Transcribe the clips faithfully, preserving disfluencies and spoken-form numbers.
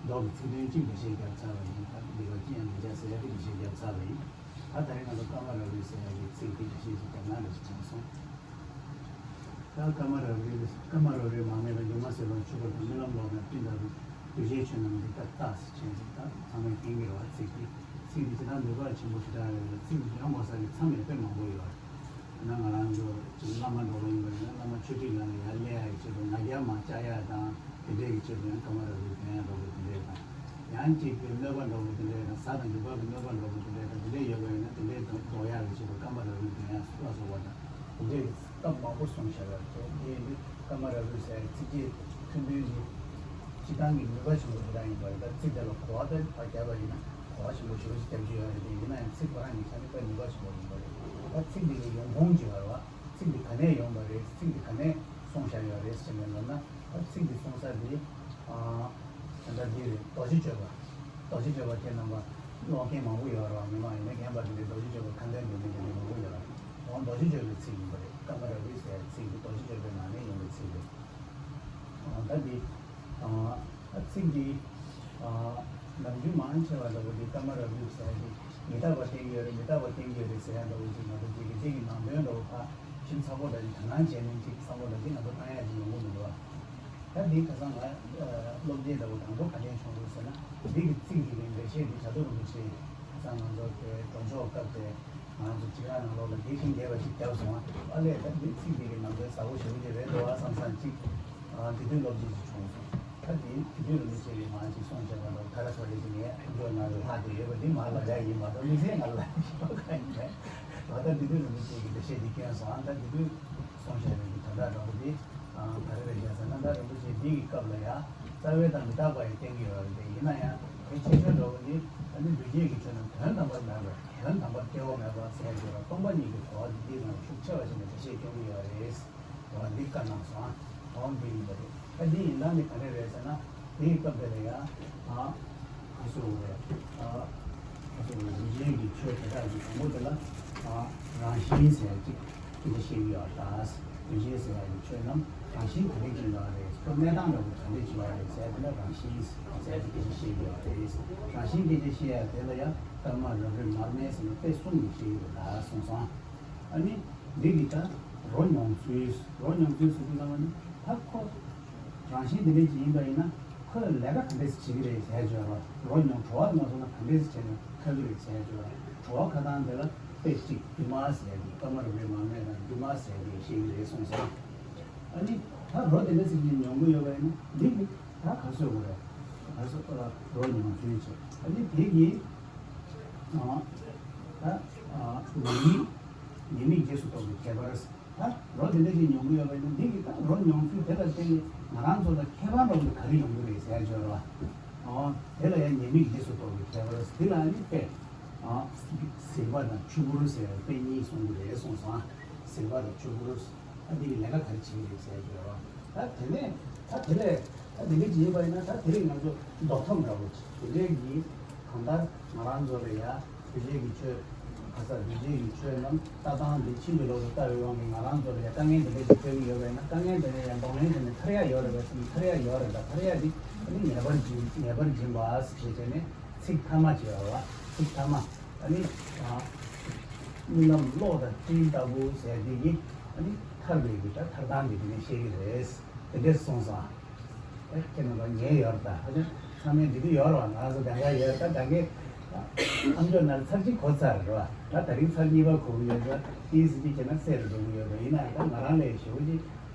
མདོ་གི་ཚིག་དོན་གཅིག་འགྲེལ་བཤད་བརྒྱབ་ཚར་བ་ཡིན། ད་འདི་ག་ཅི་ཡང་མི་བྱ་ཟེར་ཡ་གི་འགྲེལ་བཤད་བརྒྱབ་ཚར་བ་ཡིན། ད་ད་རེས་ང་ཚོ་ཀ་མ་ར་ཝི་ཟེར་ཡ་གི་ཚིག་འདི་འགྲེལ་བཤད་ཅིག་བརྒྱབ་ན་འདྲ་ཞིག་དྲན་སོང་། ད་ཀ་མ་ར་ཝི་ཀ་མ་ར་ཝི་མར་མེ་དང་སྒྱུ་མ་སེར་པོ་ཆོས་སྐོར་དང་རྨི་ལམ་ཀློག་དང་སྤྲིན་ལྟ་བུ་གདུལ་བྱའི་ཆོས་རྣམས་འདི་ལྟར་ལྟ་ཟེར་བྱས་ཅིག་ད་ཚང་མས་མཁྱེན་གྱི་རེད་བ། ཚིག་འདི་ཚིག་འདི་ཇི་ལྟར་ནུས་པ་ཆེན་པོ་ཞེ་དྲག་རེད། ཚིག་འདི་ཡང་གོ་ས་གི་མཚམས་ཡང་དཔེ་མང་པོ་ཡོད་རེད། ན་ང་རང་ཚོ་ཅིག་བླ་མ་འགྲོ་བ་ཡིན་པ་ཡིན་ན་བླ་མ་ཆོས་ཁྲིད་ནང་ལ་ཡར་སླེབས་ཡག་གི་ཆེད་དུ་ང་རྒྱལ་མ་བཅག་ཡག་དང་དེ་འདྲས་ཀྱི་ཆེད་དུ་ཡང་ཀ་མ་ར་ཝི་འདོན་ཡག་འགྲོ་དགོས་དེ་འདྲས་དང་། ཡང་ཅིག་གི་གནོད་པ་འགྲོ་དགོས་དེ་འདྲས་དང་། གཟའ་དང་འབྱོར་པ་གི་གནོད་པ་འགྲོ་དགོས་དེ་འདྲས་དང་། དེ་འདྲས་ཡོད་པ་ཡིན་ན་དེ་འདྲས་ལྡོག་ཡག་གི་ཆེད་དུ་ཀ་མ་ར་ཝི་འདོན་ཡག་ལ་སོགས་པ་དང་དེ་འདྲས་ཀྱི་སྐབས་མང་པོ་གསུངས་བཞག་ཡོད་རེད། དེ་ཡིན་དུས་ཀ་མ་ར་ཝི་ཟེར་ཡག་ཚིགས་བཅད་ཐུང་ཐུང་འདི་སྤྱིར་བཏང་གི་ནུས་པ་ཆེན་པོ་ཞེ་དྲག་ཡིན་པ་རེད། ད་ཚིག་དེ་ལ་གོ་བ་དཔེ་ཕར་བརྒྱབ་པ་ཡིན་ན་གོ་བ་ཆེན་པོ་ཞེ་པོ་ཞིག་རྒྱབ་ཀྱི་ཡོད་རེད། དེ་ཡིན་ན་ཡང་ཚིག་ཁོ་རང་ཉིད་ཆ་ནས་དཔེ་ནུས་པ་ཆེན་པོ་ཡིན་པ་རེད། ད་ཚིག་འདི་གི་ཡོང་ཁུངས་ཅིག་ཡོད་རེད་བ། ཚིག་འདི་ག་ནས་ཡོང་བ་རེད། ཚིག་འདི་ག་ནས་གསུངས་བཞག་ཡོད་རེད་ཟེར་ནས་ལབ་ན། ད་ཚིག་འདི་གསུངས་ས་འདི་ཨ་ད་ལྟ་འདི་རེད། རྡོ་རྗེ་གཅོད་པ། རྡོ་རྗེ་གཅོད་པ་ཁྱེད་རྣམ་པ་ཀློག་མཁན་མང་པོ་ཡོད་རེད་བ། མི་མང་ཡིན་ན་རྒན་པ་དེ་འདྲའི་རྡོ་རྗེ་གཅོད་པ་ཁ་འདོན་འདོན་མཁན་དེ་འདྲ་མང་པོ་ཡོད་རེད། འོ་རྡོ་རྗེ་གཅོད་པའི་ཚིག་ཡིན་པ་རེད། ཀ་མ་ར་ཝི་ཟེར་ཚིག་འདི་རྡོ་རྗེ་གཅོད་པའི་ནང་ནས་ཡོང་བའི་ཚིག་རེད། ཨ་ད་འདི་ཨ་ཚིག་འདི་ཨ་ནམ་རྒྱུན་མང་ཆེ་བ་ལ་འོ་འདི་ཀ་མ་ར་ཝི་ཟེར་འདི་མི་རྟག་པ་བསྟན་གྱི་ཡོད་རེད། མི་རྟག་པ་བསྟན་གྱི་ཡོད་རེད་ཟེར་ཡ་འདྲ་བོ་ཅིག་མ་གཏོགས་ཅིག་གི་འདི་གི་ནང་དོན་འདྲ་བོ་ཕར་ཞིབ་ཚགས་པོ་འདྲ་ཅིག་དོ་སྣང་བྱས་ནས་ཅིག་བསམ་བློ་འདྲ་ཅིག་ང་ཚོ་བཏང་ཡ་ཅིག་ཡོང་གི་མི་འདུག་ཨ། ད་འདི་ཁ་སང་ང་ཨ་སློབ་དེབ་འདྲ་བོ་དང་པོ་ག་འདྲས་བྱུང་འདུག་ཟེར་ན། འདི་གི་ཚིག་འདི་གི་འགྲེལ་བཤད་འདི་བྱ་དུ་རིན་པོ་ཆེ་ཁ་སང་ང་ཚོ་དེ་གྲོས་ཚོགས་སྐབས་དེ་ང་ཚོ་སྤྱི་ཁང་ནང་ལོགས་ལ་འདི་ཤིང་རྒྱས་པ་ཞིག་བརྒྱབ་སོང་ཨ། ཨ་ལས་ད་འདི་ཚིག་འདི་གི་ནང་དོན་ཟབ་པོ་ཞེ་པོ་ཅིག་རེད་འདུག་ཨ་བསམ་བསམ་ཅིག་ཨ་དེ་དུས་སློབ་ཁྲིད་ཅིག་བྱུང་སོང་། ད་དེ་དེ་དུས་རིན་པོ་ཆེ་གིས་མ་ཅིག་གསུངས་བྱས་པ་འདྲ་བོ་ད་ར་ཁོ་རེ་ཅིག་ངས་ཨ་མཆོག་ནང་ལ་ལྷག་བསྡད་ཡོད་པ་འདི་མ་ལབ་ཡ་ཡིན་མ་གཏོགས་དམིགས་བསལ་ང་ལ་ལབ་ཤེས་པ་གང་ཡིན་མེད། ད་ལྟ་དེ་དུས་རིན་པོ་ཆེ་གིས་འགྲེལ་བཤད་འདི་བསྐྱོན་སོང་ཨ། ད་དེ་དུས་གསུངས་བྱས་པའི་གི་དོན་དག་འདྲ་བོ་འདི། ཨ་ག་རེ་རེད་ཤག་ཟེར་ན། ད་རིན་པོ་ཆེ་འདི་གི་སྐབས་ལ་ཡ་རྩ་བའི་དང་མི་རྟག་པ་ཡི་སྟེང་གི་ཡོད་རེད། དེ་ཡིན་ན་ཡང་དེ་ཆེ་ཤོས་འདྲ་བོ་འདི་ཨ་ནི་འདུས་བྱས་ཀྱི་ཆོས་རྣམས་དོན་དམ་པར་མེད་པར་དོན་དམ་པར་སྐྱེ་བ་མེད་པ་ཟེར་གྱི་ཡོད་རེད། སྟོང་པ་ཉིད་ཀྱི་གོ་བ་འདི་འདིའི་ནང་ཤུགས་ཆེ་བ་ཞིག་ནས་འགྲེལ་བཤད་སྐྱོན་གྱི་ཡོད་རེད། འོ་འདི་བཀའ་གནང་སོང་ཨ། འོ་འདི་ཡིན་པ་རེད། ཨ་འདི་ཡིན་སྟངས་འདི་ག་རེ་རེད་ཟེར་ན། དེའི་སྐབས་དེ་ལ་ཡང་ཨ་ཁ་སོ་རེད། ཨ་ཁ་སོ་རེད། འདུས་བྱས་ཀྱི་ཆོས་དེ་དག་གི་དང་པོ་དེ་ལ་ཨ་རང་བཞིན་ཟེར་ཅིག་དེ་འདྲ་བཤད་ཀྱི་ཡོད་ལ། འདུས་བྱས་ཟེར་ཡ་གི་ཆོས་རྣམས་རང་བཞིན་ག་འདྲ་ཅིག་ཡོད་རེད། ཁོ་གནས་སྟངས་འདྲ་པོ་ག་འདྲ་ཅིག་ཡོད་རེད་ཟེར་དེ་ལ་རང་བཞིན་ཟེར་ཅིག་སྐད་ཆ་བཤད་ཀྱི་ཡོད་རེད། རང་བཞིན་སྐད་ཆ་བཤད་ཡ་དེ་ལ་ཡང་ཀརྨ་རབ་རིབ་མར་མེ་ཟེར་ནས་དཔེ་གསུམ་གྱིས་བཤད་ཀྱི་ཡོད་ལ་གསུངས་སོང་། ཨ་ནི་འདི་གི་ད་རོ་མྱོང་ཚུལ། རོ་མྱོང་ཚུལ་ཟེར་དུས་ཙམ་པ་ནི་ད་ཁོ་རང་བཞིན་འདི་འདྲ་ཅིག་ཡིན་པ་ཡིན་ན་ཁོས་ལས་ཀ་ག་འདྲས་བྱེད་ཀྱི་རེད་ཟེར་བརྗོད་རོ། རོ་མྱོང་བྲོ་བ་མྱོང་སོང་ན་ག་འདྲས་བྱས་ནས་ཁ་གི་རེད་ཟེར་བརྗོད་རོ། བྲོ་བ་ཁ་ཐང་དེ་ལ་དཔེ་གཅིག་སྒྱུ་མ་ཟེར་གི་ཀརྨ་རབ་རིབ་མར་མེ་དང་སྒྱུ་མ་ཟེར་གི་བཤད་ཀྱི་རེད་གསུངས་སོང་། ཨ་ནི་ད་རོ་དེ་འདྲ་ཟེར་གྱི་མྱོང་གི་ཡོད་པ་ཡིན་ན་འདི་གི་ད་ག་སོ་གོ་རེད། ག་སོ་རོ་མྱོང་ཚུལ་བྱས། ཨ་ནི་དེ་གི་ཨ་ད་ཨ་ཉེས་དམིགས། ཉེས་དམིགས་རྗེས་སུ་རྟོགས་པའི་ཁྱད་པར། ད་རོ་དེ་འདྲ་ཞིག་མྱོང་གི་ཡོད་པ་ཡིན་ན་འདི་གི་ད་རོ་མྱོང་ཚུལ་དེ་ལ་བརྟེན་ནས་ང་རང་ཚོ་ལ་ཁྱད་པར་འདྲ་པོ་ག་རེ་ཡོང་གི་རེད་ཟེར་བརྗོད་རོ། ཨོ་དེ་ལ་ཡང་ཉེས་དམིགས་རྗེས་སུ་རྟོགས་པའི་ཁྱད་པར། འདི་ལ་ནི་དཔེ་ཨ་ཟིལ་པ་དང་ཆུ་བུར་ཟེར་དཔེ་གཉིས་གསུང་གི་རེད་གསུངས་སོང་། ཟིལ་པ་དང་ཆུ་བུར། ད་འདི་གི་ལས་ཀ་ག་རེ་བྱེད་ཀྱི་རེད་ཟེར་གྱི་རེད་བ། ད་དེ་ནས་ད་དེ་ལས་ད་འདི་འདྲ་བྱེད་པ་ཡིན་ན་ད་དེ་རིང་ང་ཚོ་ལྡོག་ཐབས་འདྲ་པོ་ཅིག་དེ་འདྲའི་གི་གང་ལྟར་ང་རང་ཚོ་ལ་ཡ་འདུས་བྱས་ཀྱི་ཆོས་ག་ས་འདུས་བྱས་ཀྱི་ཆོས་རྣམས་ལྟ་སྟངས་འདི་ཕྱིན་ཅི་ལོག་ཏུ་ལྟ་བའི་དབང་གིས་ང་རང་ཚོ་ལ་ཡ་དཀའ་ངལ་འདི་འདྲ་ཞིག་འཕྲད་ཀྱི་ཡོད་པ་ཡིན་ན་དཀའ་ངལ་འདི་ནས་ཡ་གདོང་ལེན་བྱས་ནས་ཐར་ཡ་ཡོད་རེད་པས་ཟེར་ནས་ཐར་ཡ་ཡོད་རེད། ད་ཐར་ཡ་འདི་ཨ་ནི་ངེས་པར་འབྱིན་ངེས་པར་འབྱིན་པ་ཞེས་བྱས་ནས་ཚིག་ཐ་མ་ཅིག་ཡོད་རེད་བ། ཚིག་ཐ་མ་ཨ་ནི་ཨ་རྨི་ལམ་གློག་དང་སྤྲིན་ལྟ་བུ་ཟེར་འདི་གི་ཨ་ནི་ཐར་པའི་གི་ད་ཐར་སྟངས་འདི་འདི་ནས་བཤད་ཀྱི་རེད། དེ་འདྲས་གསུངས་སོང་། ཨེ་ཁྱེད་རྣམ་པ་ཉན་ཡོད་རེད་ད། ཧ་ཅང་ཚང་མས་འདི་འདི་ཡོད་རེད་བ། ང་ཚོ་གང་ག་ཡོད་ད། གང་གས་ཨ་མཆོག་ནང་ཚར་གཅིག་གོ་ཚར་རེད་བ། ད་ད་རིང་ཚར་གཉིས་པ་གོ་གི་ཡོད་ད། ཏིས་གཅིག་བྱས་ན་གསལ་རུ་འགྲོ་གི་ཡོད་རེད། ཡིན་ན་ད་ང་རང་ལས་ཞེ་པོ་ཅིག་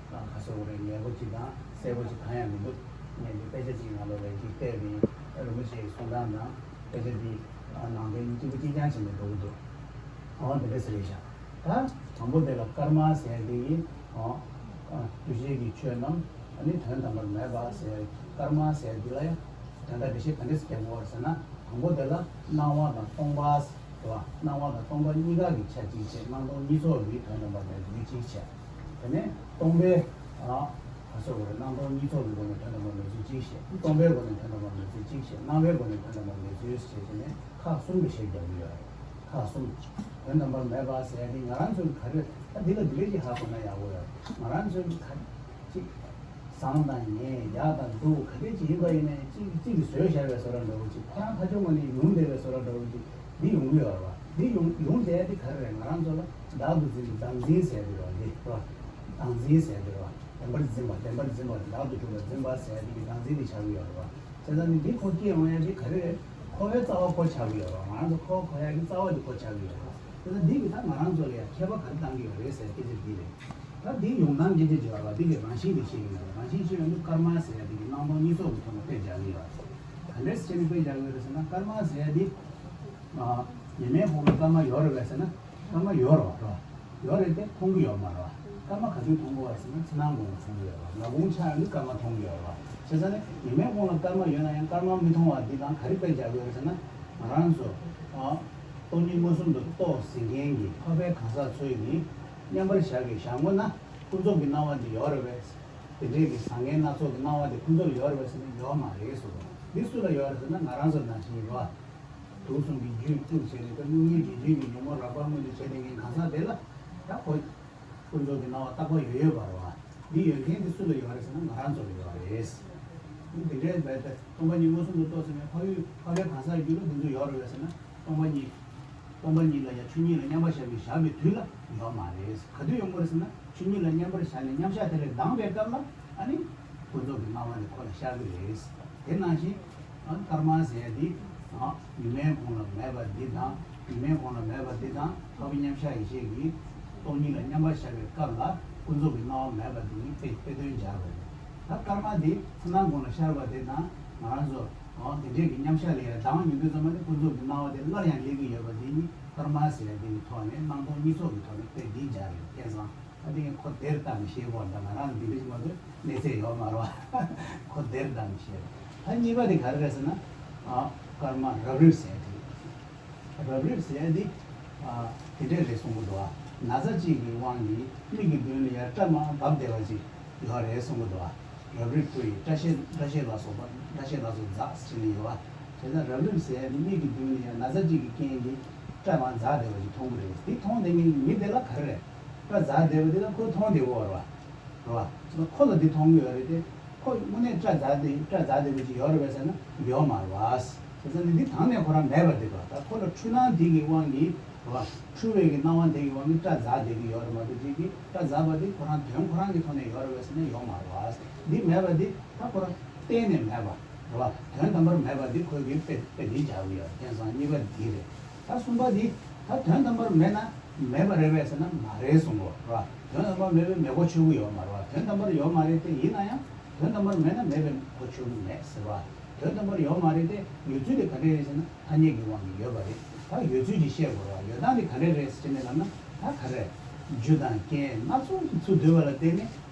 ཁ་སོ་རེ་ཉེ་པོ་ཅིག་དང་གསལ་པོ་ཅིག་གང་ཡང་མི་འདུག་ངས་འདི་དཔེ་ཆ་ཅིག་ནང་ལོགས་ལ་ཅིག་བལྟས་པ་ཡིན། རིན་པོ་ཆེའི་གསུང་སྟངས་དང་དཔེ་ཆ་འདི་ནང་དོན་གཅིག་པ་གཅིག་རྐྱང་བྱས་ནས་འགྲོ་གི་འདུག་ཨང་དེ་འདྲ་ཟེར་རེད་ཤག་ད་དང་པོ་དེ་ལ་ཀརྨ་ཟེར་དེ་ཡིན། ཨང་འདུས་བྱས་ཀྱི་ཆོས་རྣམས་ཨ་ནི་དོན་དམ་པར་མེད་པ་ཟེར། ཀརྨ་ཟེར་འདི་ལ་ཡང་དོན་དག་འགྲེལ་བཤད་ག་འདྲ་ཟེར་རྒྱག་དགོས་རེད་ཟེར་ན། དང་པོ་དེ་ལ་སྣང་བ་དང་སྟོང་པ་རེད་བ། སྣང་བ་དང་སྟོང་པ་གཉིས་ཀ་གི་ཆ་གཅིག་བྱས། སྣང་སྟོང་གཉིས་ཚོགས་ཀྱི་དོན་དམ་པར་མེད་ཚུལ་གཅིག་བྱས། དེ་ནས་སྟོང་པའི་ཨ་ག་སོགས་པར་སྣང་སྟོང་གཉིས་ཚོགས་ཀྱི་སྒོ་ནས་དོན་དམ་པར་མེད་ཚུལ་གཅིག་བཤད། སྟོང་པའི་སྒོ་ནས་དོན་དམ་པར་མེད་ཚུལ་གཅིག་བཤད། སྣང་བའི་སྒོ་ནས་དོན་དམ་པར་མེད་ཚུལ་ཞེས་བྱས་ནས་ཁག་གསུམ་དུ་བཤད་རྒྱག་གི་ཡོད་རེད། ཁག་གསུམ། དོན་དམ་པར་མེད་པ་ཟེར་ཡ་དེ་ང་རང་ཚོས་ག་རེ་ད་འདི་ལ་འདི་འདྲ་ཅིག་ཧ་གོ་ན་ཡག་པོ་ཡོད་རེད། ང་རང་ཚོས་ག་ཅིག་ བཟང་དང་ངན་ཡག་དང་སྡུག་ག་འདྲས་ཅིག་ཡིན་པ་ཡིན་ནའི་གཅིག་གིས་གཅིག་གིས་བཟོས་བཞག་པའི་བཟོ་འདྲ་འདྲ་བོ་ཅིག་ཁོ་རང་ཐག་ཆོད་ངོས་ནས་ཡོང་བསྡད་པའི་བཟོ་འདྲ་འདྲ་བོ་ཅིག་འདི་ཡོང་གི་ཡོད་རེད་བ། འདི་ཡོང་ཡོང་བསྡད་དེ་ག་རེ་རེད། ང་རང་ཚོ་ལ་བདག་ཏུ་འཛིན་པའི་བདག་འཛིན་ཟེར་གྱི་རེད་བ། འདི་རེད་བ། བདག་འཛིན་ཟེར་གྱི་རེད་བ། བདེན་པར་འཛིན་པ་བདེན་པར་འཛིན་པ་བདག་ཏུ་གྲུབ་པ་འཛིན་པ་ཟེར་དེ་གི་བདག་འཛིན་དེ་ཆགས་ཀྱི་ཡོད་རེད་བ། བྱས་ཙང་ནི་འདི་ཁོ་སྐྱེ་ཡོང་ཡ་དེ་ག་རེ་རེད། ཁོ་བོའི་རྩ་བ་ཁོ་ཆགས་ཀྱི་ཡོད་རེད་བ། ང་རང་ཚོ་ཁོ་གོ་ཡ་གི་རྩ་བ་དེ་ཁོ་ཆགས་ཀྱི་ཡོད་རེད་བ། དེ་ལྟར་འདི་གིས་ད་ང་རང་ཚོ་ལ་ཡང་ཁྱད་པར་ག་རེ་བཏང་གི་ཡོད་རེད་ཟེར་སྐད་ཆ་འདི་རེད། ད་འདིའི་ཡོང་སྟངས་སྐད་ཆ་བརྗོད་པ་འདི་གི་རང་བཞིན་འདི་ཤེས་ཀྱི་མེད་པ། རང་བཞིན་ཤེས་པ་འདི་ཀརྨ་ཟེར་ཡ་འདི་གི་སྣང་སྟོང་གཉིས་ཚོགས་ཀྱི་ཐོག་ནས་དཔེ་སྦྱར་གྱི་ཡོད་རེད། ག་འདྲས་བྱས་ནས་དཔེ་སྦྱར་གྱི་ཡོད་རེད་ཟེར་ན། ཀརྨ་ཟེར་ཡ་འདི་ཉི་མའི་གུང་ལ་སྐར་མ་ཡོད་རེད་པས་ཟེར་ན། སྐར་མ་ཡོད་རེད་པ། ཡོད་རེད་དེ་མཐོང་གི་ཡོད་མ་རེད་པ། སྐར་མ་ག་དུས་མཐོང་གི་ཡོད་རེད་ཟེར་ན། མཚན་ནམ་གུང་ལ་མཐོང་གི་ཡོད་རེད་པ། ནམ་གུང་ཆ་ཡོང་དུས་སྐར་མ་མཐོང་གི་ཡོད་རེད་པ། བྱས་ཙང་ནི་ཉི་མའི་གུང་ལ་སྐར་མ་ཡོད་ན་ཡང་སྐར་མ་མི་མཐོང་བ་འདི་དང་ག་རེ་དཔེ་སྦྱར་གྱི་ཡོད་རེད་ཟེར་ན། ང་རང་ཚོ་ཨ། སྟོང་ཉིད་མངོན་སུམ་དུ་རྟོགས་ཟིན་མཁན་གྱི་འཕགས་པའི་གང་ཟག་ཚོས་ནི་མཉམ་པར་བཞག་གི་བཞག་ངོ་ན་ཀུན་རྫོབ་ཀྱི་སྣང་བ་འདི་ཡོད་རེད་པས། དེ་འདྲའི་གི་བཟང་ངན་སྣ་ཚོགས་ཀྱི་སྣང་བ་དེ་ཀུན་རྫོབ་ཡོད་རེད་པས་ཟེར་ན་ཡོད་མ་རེད་ཟེར་བ། འདི་སུ་ལ་ཡོད་རེད་ཟེར་ན་ང་རང་ཚོ་ནང་བཞིན་རེད་པ། དུག་གསུམ་གྱི་རྒྱུན་དཀྲུགས་བྱས་ནས་ད་སྣུམ་སྙིང་རྗེ་རྒྱུན་གྱི་ཉོན་མོངས་རགས་པ་མངོན་དུ་བྱས་བསྡད་མཁན་གང་ཟག་དེ་ལ་ད་ཁོ་ཀུན་རྫོབ་ཀྱི་སྣང་བ་རྟག་པ་ཡོད་ཡོད་པ་རེད་པ། འདི་ཡོད་མཁན་དེ་སུ་ལ་ཡོད་རེད་ཟེར་ན་ང་རང་ཚོ་ལ་ཡོད་རེད། འདི་འདྲའི་བས་ད་སྟོང་པ་ཉིད་མངོན་སུམ་དུ་རྟོགས་ཟིན་པའི་འཕགས་ཡུལ་འཕགས་པའི་གང་ཟག་རྒྱུད་ལ་འདི་ཚོ་ཡོད་རེད་པས་ཟེར་ན། སྟོང་པ་ཉིད། སྟོང་པ་ཉིད་ལ་ཡང་ཆོས་ཉིད་ལ་མཉམ་པར་བཞག་པའི་བཞག་པའི་དུས་ལ་ཡོད་མ་རེད། ག་དུས་ཡོང་གི་རེད་ཟེར་ན། ཆོས་ཉིད་ལ་མཉམ་པར་བཞག་ནས་མཉམ་བཞག་དེ་ལས་ལྡང་བའི་སྐབས་ལ་ཨ་ནི་ཀུན་རྫོབ་ཀྱི་སྣང་བ་ནི་ཁོ་ལ་ཤར་གྱི་རེད། དེ་ནང་བཞིན་ཨ་ཀརྨ་ཟེར་ཡ་འདི་ཨ་ཉི་མའི་གུང་ལ་མེད་པ་འདི་དང་། ཉི་མའི་གུང་ལ་མེད་པ་འདི་དང་འཕགས་པའི་མཉམ་བཞག་ཡེ་ཤེས་ཀྱིས་སྟོང་ཉིད་ལ་མཉམ་པར་བཞག་པའི་སྐབས་ལ་ཀུན་རྫོབ་ཀྱི་སྣང་བ་མེད་པ་འདི་ནི་དཔེ་དཔེ་དོན་སྦྱར་བ་རེད། ད་ཀརྨ་འདི་མཚན་ནམ་གུང་ལ་ཤར་བ་དེ་དང་ང་རང་ཚོ་ཨ་དེ་འདྲས་ཀྱི་མཉམ་བཞག་ལ་ཡང་ལྡང་ཡོང་དུས་ཙམ་པ་ནི་ཀུན་རྫོབ་ཀྱི་སྣང་བ་དེ་སླར་ཡང་སླེབས་ཀྱི་ཡོད་པ་འདི་ནི་ཀརྨ་ཟེར་ཡ་འདི་གི་ཐོག་ནས་སྣང་སྟོང་གཉིས་ཚོགས་ཀྱི་ཐོག་ནས་དཔེ་འདི་སྦྱར་ཡོད། བསྟན་སང་ཨ་འདི་ངས་ཁོ་དེར་བལྟས་ནས་ཤེས་དགོས་ད། ང་རང་འདི་འདྲ་ཞིག་མ་གཏོགས་གནས་ཚད་ཡོད་མ་རེད་པ། ཁོ་དེར་བལྟས་ནས་ཤེས། ད་གཉིས་པ་དེ་ག་རེ་རེད་ཟེར་ན། ཨ་ཀརྨ་རབ་རིབ་ཟེར་ཡ་དེ་རེད། རབ་རིབ་ཟེར་ཡ་འདི་ཨ་དེ་འདྲས་རེད་གསུང་གི་འདུག་ཨ། ན་ཚ་གཅིག་གི་དབང་གིས་མིག་གི་མདུན་ལ་ཡར་སྐྲ་མར་བབས་བསྡད་པ་ཅིག་ཡོད་རེད་གསུང་གི་འདུག་ཨ། རབ་རིབ་སྤུ་ཡི་སྐྲ་ཤད་སྐྲ་ཤད་ལ་སོགས་པ་སྐྲ་ཤད་ལ་སོགས་འཛག་ཟེར་ནས་ཡོད་པ། བྱས་ཙང་རབ་རིབ་ཟེར་ཡ་ནི་མིག་གི་མདུན་ལ་ཡང་ན་ཚ་གཅིག་གི་རྐྱེན་གྱིས་སྐྲ་མར་འཛག་བསྡད་པ་ཞིག་མཐོང་གི་རེད། འདི་མཐོང་བསྡད་མཁན་གྱི་མི་དེ་ལ་ག་རེ་རེད། སྐྲ་འཛག་བསྡད་པ་འདི་ལ་ཁོས་མཐོང་བསྡད་ཀྱི་ཡོད་རེད་པ། རེད་པ། ཁོ་ལ་འདི་མཐོང་གི་ཡོད་རེད་དེ། ཁོ་དངོས་གནས་སྐྲ་འཛག་བསྡད་སྐྲ་འཛག་བསྡད་པ་ཅིག་ཡོད་རེད་པས་ཟེར་ན་ཡོད་མ་རེད་པ། བྱས་ཙང་ནི་འདི་དང་ནས་ཁོ་རང་མེད་པ་འདི་རེད་པ། ད་ཁོ་ལ་འཁྲུལ་སྣང་འདི་གི་དབང་གིས་རེད་པ། འཁྲུལ་བའི་གི་སྣང་བ་འདི་གི་དབང་གིས་སྐྲ་འཛག་བསྡད་ཀྱི་ཡོད་རེད་མ་གཏོགས་ཅིག་གིས་སྐྲ་འཛག་པ་འདི་ཁོ་རང་དོན་ཁོ་རང་གི་ཐོག་ནས་ཡོད་རེད་པས་ཟེར་ན་ཡོད་མ་རེད་པ། འདི་མེད་པ་འདི་ད་ཁོ་རང་གཏན་ནས་མེད་པ་རེད་པ། དོན་དམ་པར་མེད་པ་འདི་ཁོས་གི་དཔེ་དཔེ་འདི་སྦྱར་གི་ཡོད། བསྟན་སང་གཉིས་པ་འདི་རེད། ད་གསུམ་པ་འདི་ད་དོན་དམ་པར་མེད་ན་མེད་པ་རེད་པས་ཟེར་ན་མ་རེད་གསུང་གོ་རེད་པ། དོན་དམ་པར་མེད་པའི་མེད་གོ་ཆོད་གི་ཡོད་མ་རེད་པ། དོན་དམ་པར་ཡོད་མ་རེད་དེ། ཡིན་ན་ཡང་དོན་དམ་པར་མེད་ན་མེད་པའི་གོ་ཆོད་གི་མེད་ཟེར་བ། དོན་དམ་པར་ཡོད་མ་རེད་དེ། ཡོད་ཚུལ་དེ་ག་འདྲས་རེད་ཟེར་ན་ཐ་སྙད་ཀྱི་དབང་གིས་ཡོད་པ་རེད། ད་ཡོད་ཚུལ་གྱིས་བཤད་དགོས་རེད་པ། ཡོད་སྟངས་དེ་ག་འདྲས་རེད་ཟེར་ནས་ལབ་ན་ད་ག་རེ། རྒྱུ་དང་རྐྱེན་སྣ་ཚོགས་ཀྱི་ཚུར་བསྡུས་པ་ལ་བརྟེན་ནས་